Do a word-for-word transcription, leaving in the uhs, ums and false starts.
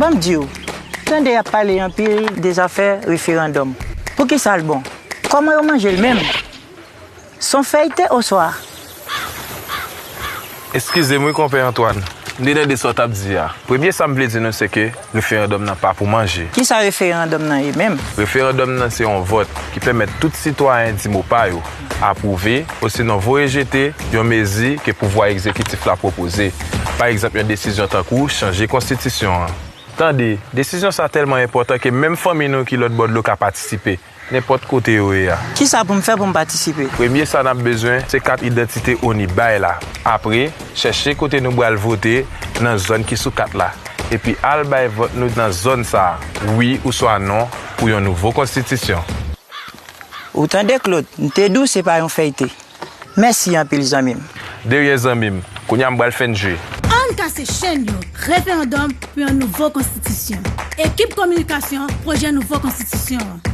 Ban m di w, tande y ap pale anpil de zafè referandòm. Poukisa l bon? Kòman yo manje l menm? Se yon fèyte oswa? Eskize m wi, Konpè Antwàn. M te tande sa w t ap di a. Premye sa m vle di nou se ke referandòm nan pa pou manje. Kisa referandòm nan ye menm? Referandòm nan se yon vòt ki pèmèt tout sitwayen di mo pa yo, apwouve osinon voye jete yon mezi ke pouvwa egzekitif la pwopoze. Pa egzanp, yon desizyon tankou chanje konstitisyon an. Tande, desizyon sa tèlman enpòtan ke menm fanmi nou ki lòt bò dlo ka patisipe, nenpòt kote yo ye a. Kisa pou m fè pou m patisipe? Premye sa n ap bezwen, se kat idantite ONI bay la. Apre, chèche kote nou pral vote nan zòn ki sou kat la. Epi al bay vòt nou nan zòn sa a, wi oswa non, pou yon nouvo konstitisyon. Ou tande, Claude, m te di w se pa yon fèyte. Mèsi anpil, zanmi m. De ryen, zanmi m. Kounye a m pral fè n jwe. Ann kase chenn yo! Referandòm pou yon nouvo konstitisyon. Ekip kominikasyon pwojè nouvo konstitisyon an.